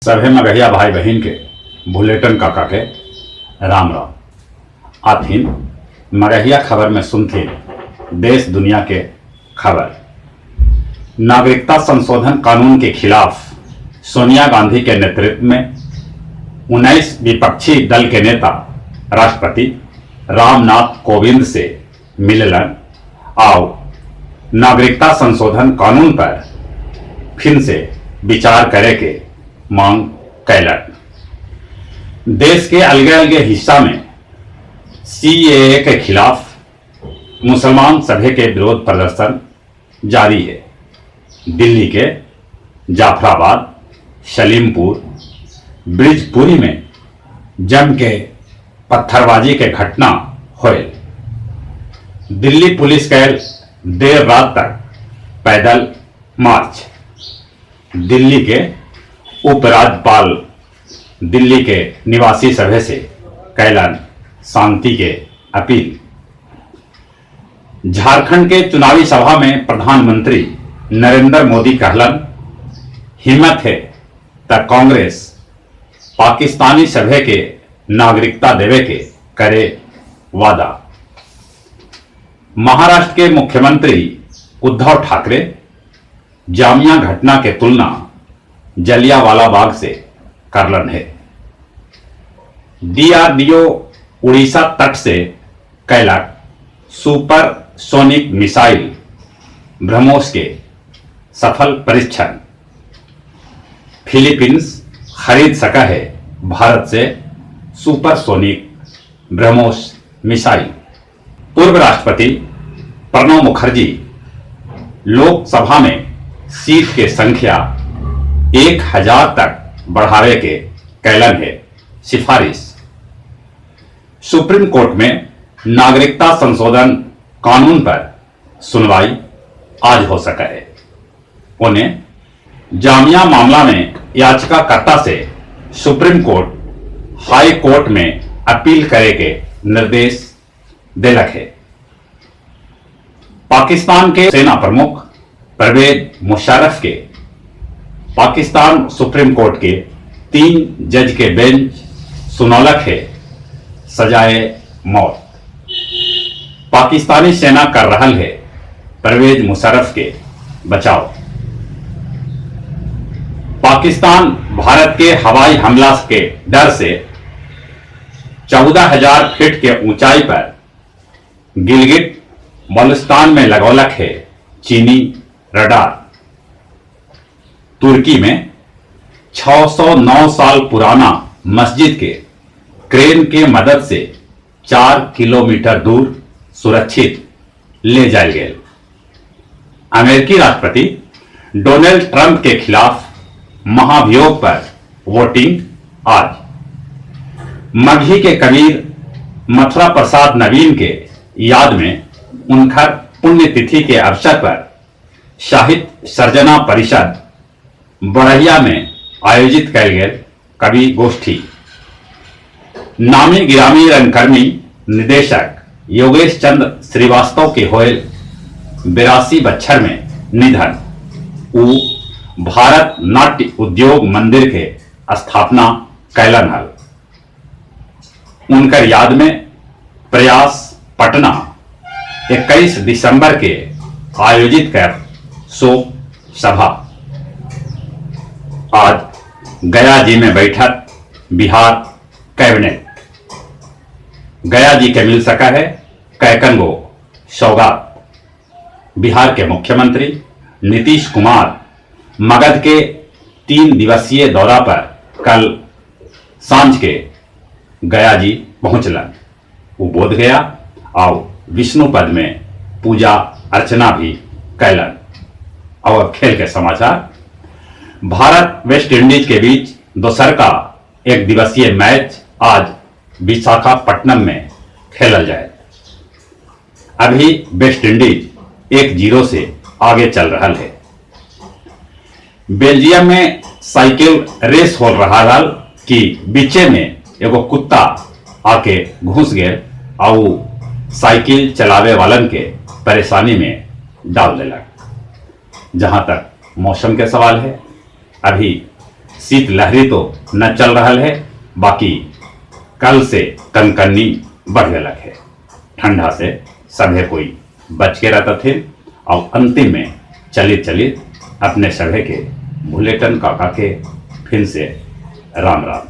सभे मगहिया भाई बहिन के भुलेटन काका के राम राम। आथिन मगहिया खबर में सुनथिन देश दुनिया के खबर। नागरिकता संशोधन कानून के खिलाफ सोनिया गांधी के नेतृत्व में 19 विपक्षी दल के नेता राष्ट्रपति रामनाथ कोविंद से मिललन आउ नागरिकता संशोधन कानून पर फिन से विचार करे के मांग कैलन। देश के अलगे अलगे हिस्सा में सीएए के खिलाफ मुसलमान सभे के विरोध प्रदर्शन जारी है। दिल्ली के जाफराबाद, सलीमपुर, ब्रिजपुरी में जम के पत्थरबाजी के घटना होयल। दिल्ली पुलिस कैल देर रात तक पैदल मार्च। दिल्ली के उपराज्यपाल दिल्ली के निवासी सभे से कैलन शांति के अपील। झारखंड के चुनावी सभा में प्रधानमंत्री नरेंद्र मोदी कहलन, हिम्मत है त कांग्रेस पाकिस्तानी सभे के नागरिकता देवे के करे वादा। महाराष्ट्र के मुख्यमंत्री उद्धव ठाकरे जामिया घटना के तुलना जलियांवाला बाग से करलन है। डीआरडीओ उड़ीसा तट से कैलक सुपर सोनिक मिसाइल ब्रह्मोस के सफल परीक्षण। फिलीपींस खरीद सका है भारत से सुपरसोनिक ब्रह्मोस मिसाइल। पूर्व राष्ट्रपति प्रणब मुखर्जी लोकसभा में सीट के संख्या 1000 तक बढ़ावे के कैलन है सिफारिश। सुप्रीम कोर्ट में नागरिकता संशोधन कानून पर सुनवाई आज हो सका है। उन्हें जामिया मामला में याचिकाकर्ता से सुप्रीम कोर्ट हाई कोर्ट में अपील करे के निर्देश देलक है। पाकिस्तान के सेना प्रमुख परवेज मुशर्रफ के पाकिस्तान सुप्रीम कोर्ट के 3 जज के बेंच सुनौलक है सजाए मौत। पाकिस्तानी सेना कर रहल है परवेज मुशर्रफ के बचाव। पाकिस्तान भारत के हवाई हमला के डर से 14,000 फीट के ऊंचाई पर गिलगित बल्तिस्तान में लगौलक है चीनी रडार। तुर्की में 609 साल पुराना मस्जिद के क्रेन के मदद से 4 किलोमीटर दूर सुरक्षित ले जायल गए। अमेरिकी राष्ट्रपति डोनाल्ड ट्रंप के खिलाफ महाभियोग पर वोटिंग आज। मगही के कबीर मथुरा प्रसाद नवीन के याद में उनकर पुण्यतिथि के अवसर पर साहित्य सर्जना परिषद बड़हिया में आयोजित कैल गेल कवि गोष्ठी। नामी गिरामी रंगकर्मी निदेशक योगेश चंद्र श्रीवास्तव के होयल 82 बच्छर में निधन। उ भारत नाट्य उद्योग मंदिर के स्थापना कैलन हल। उनकर याद में प्रयास पटना 21 दिसंबर के आयोजित कर शोक सभा। आज गया जी में बैठक बिहार कैबिनेट। गया जी के मिल सका है कैकन गो सौगात। बिहार के मुख्यमंत्री नीतीश कुमार मगध के 3 दिवसीय दौरा पर कल सांझ के गया जी पहुंचलन। वो बोध गया और विष्णुपद में पूजा अर्चना भी कैलन। और अब खेल के समाचार। भारत वेस्ट इंडीज के बीच दोसर का एक दिवसीय मैच आज विशाखापट्टनम में खेलल जाए। अभी वेस्ट इंडीज 1-0 से आगे चल रहा है। बेल्जियम में साइकिल रेस हो रहा हल कि बीचे में एगो कुत्ता आके घुस गए और साइकिल चलावे वालन के परेशानी में डाल देलक। जहां तक मौसम के सवाल है, अभी शीत लहरी तो न चल रहल है, बाकी कल से कनकन्नी बढ़ गलक है। ठंडा से सभे कोई बच के रहता थे। और अंतिम में चलित चलित अपने सभे के भुलेटन काका के फिर से राम राम।